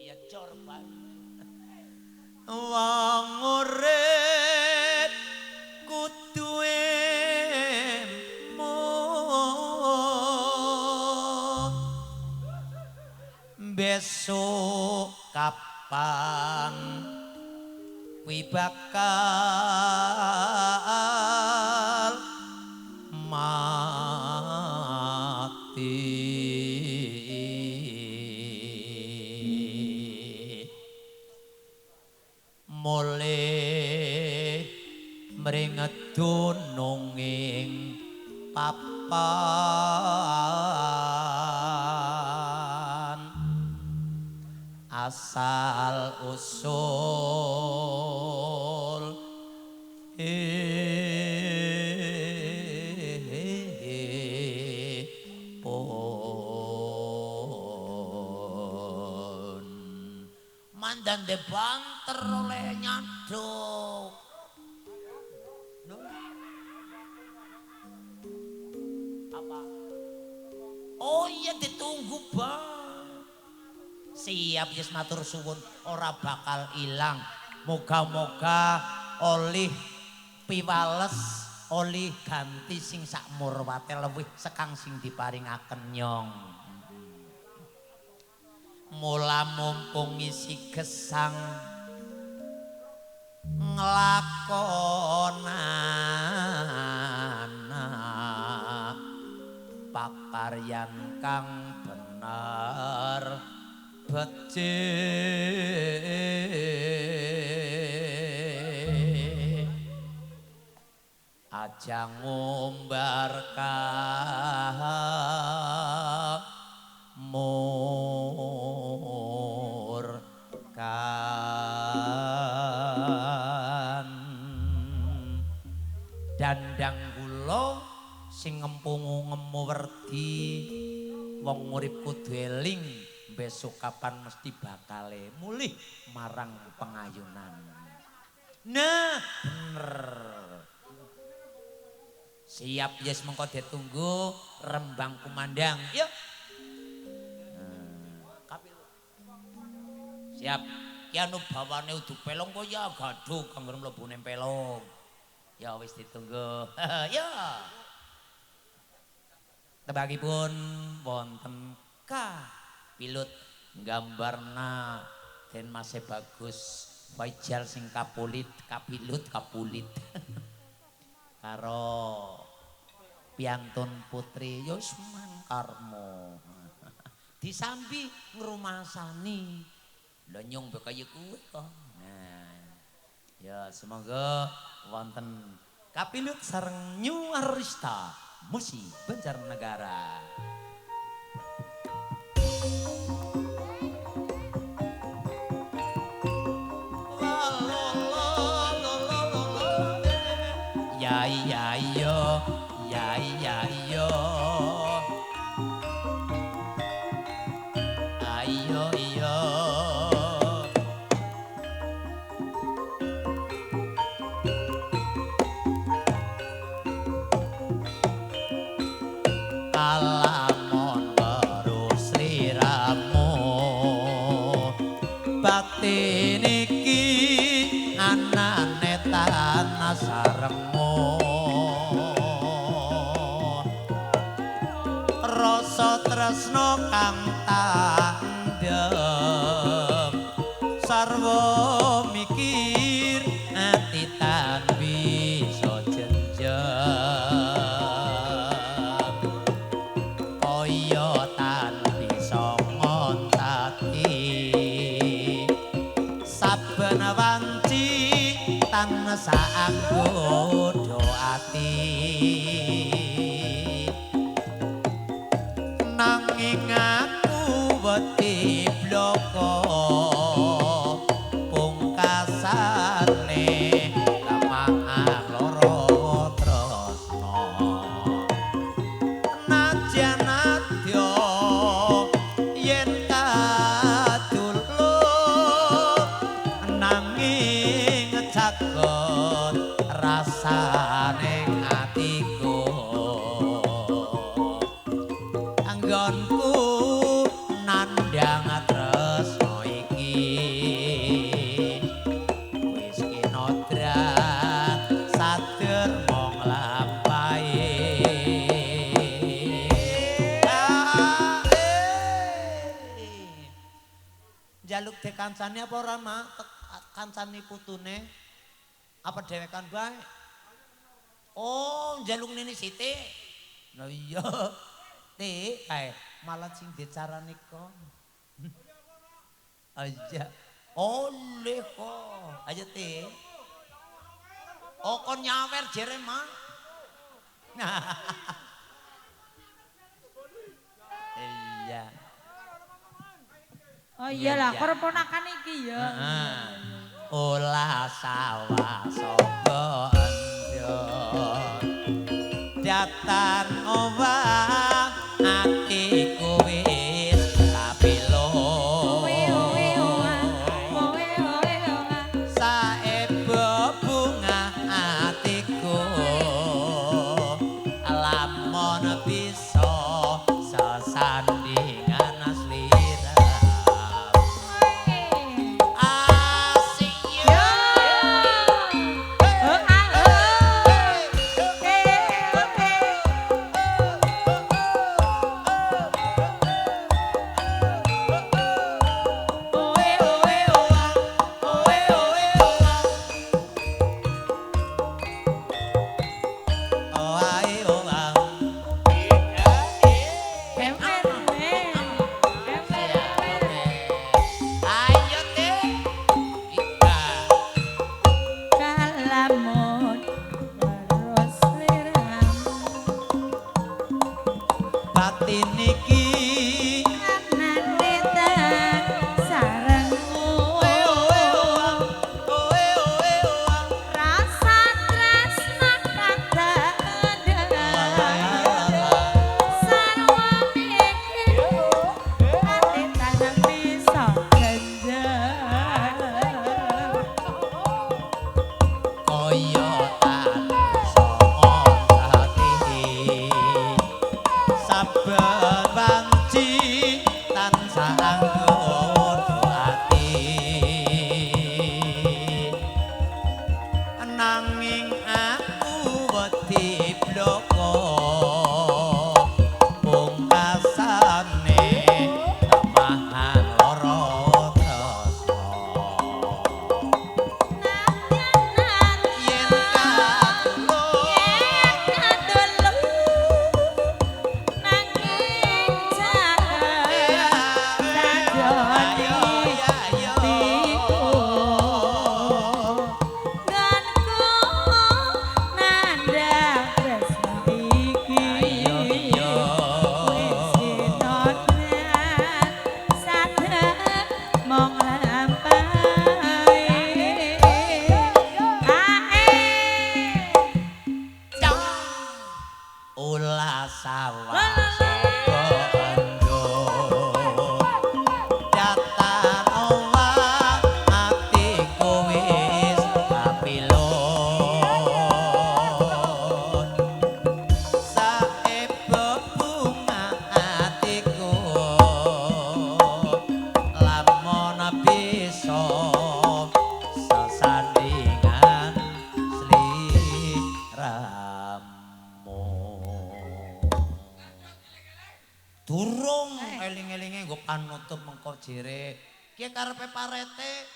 Ya cor banget. Wong urip kudu emut, besok kapan kuwi bakal mati. Mulih mring dununging papan, asal usul pun mandan de banter oleh nyaduk. Apa? Oh iya ditunggu bang. Siap yes matur suwun ora bakal ilang. Moga-moga olih piwales olih ganti sing sak murwate luwih sekang sing diparingaken nyong. Mula mumpung isi gesang nglakonana pakaryan kang bener becik, aja ngumbar kamurkan. Dandang kula sing ngempungu ngemu werdi, wong urip kudu eling besok kapan mesti bakale mulih marang pengayunan. Nah, bener. Siap yes mengko ditunggu rembang kumandang. Yuk. Siap. Ki anu bawane udu pelong kok ya gadhuk kanggo mlebu ning pelong. Ya wis ditunggu. Ya. Tebakipun wonten Kapilut gambarna den Mase Bagus Faijal sing kapulit, kapilut, kapulit. Karo piantun putri Yusman Karmo. Disambi ngrumasani. Lha nyong be kaya kuwe kok. Nah. Ya semoga wonten Kapilut sareng New Arista Musi Banjarnegara. Ya ya yo, ya ya yo. Ayo yo. Alamon weruh sliramu, batin iki anane tanah sarengmu. Rasa tresno kang tak endhem, sarwa mikir ati tan bisa jenjem. Kaya tan bisa ngontati, saben wanci tan saanggodha ati. Nanging aku wedi bloko pungkasane kamaah lara tresna. Najan adya yen kaduluk nanging caket rasane atiku. Anggonku nandhang tresna iki. Njaluk dekancane apa ora, Mak? Kancane putune apa dhewekan bae? Oh, njaluk nene sithik. Lah iya. Tik kae malah sing dicarane kok. Aja. Oleh kok. Ayo tik. Oh, kon nyawer jere, Mak. Iya. Oh iyalah, karo ponakan iki ya. Heeh. Olah sawah saka endhog. Datan owah atiku wis kapilo. Saebo bunga atiku lamun bisa sesandingan sliramu. Asik yo. Oe oe oa, oe oe oa. Oae oa. Ayo teh. Ika. Kalamun terus sliramu Batin iki anane tak sarengmu. Oe oe oa, oe oe oa. Rasa tresna kang tak ada sarwa iki ati tanang bisa ganjar. Kaya tansah ati saben wanci tansah anggoda ati nanging aku wedi bloko pungkasane temahan lara tresna yen katulung Olah sawah saka endhog. Datan owah atiku wis kapilon. Saebo bunga atiku lamun bisa sesandingan sliramu. Durung eling-elinge nggo panutup mengko jere. Ki karepe parete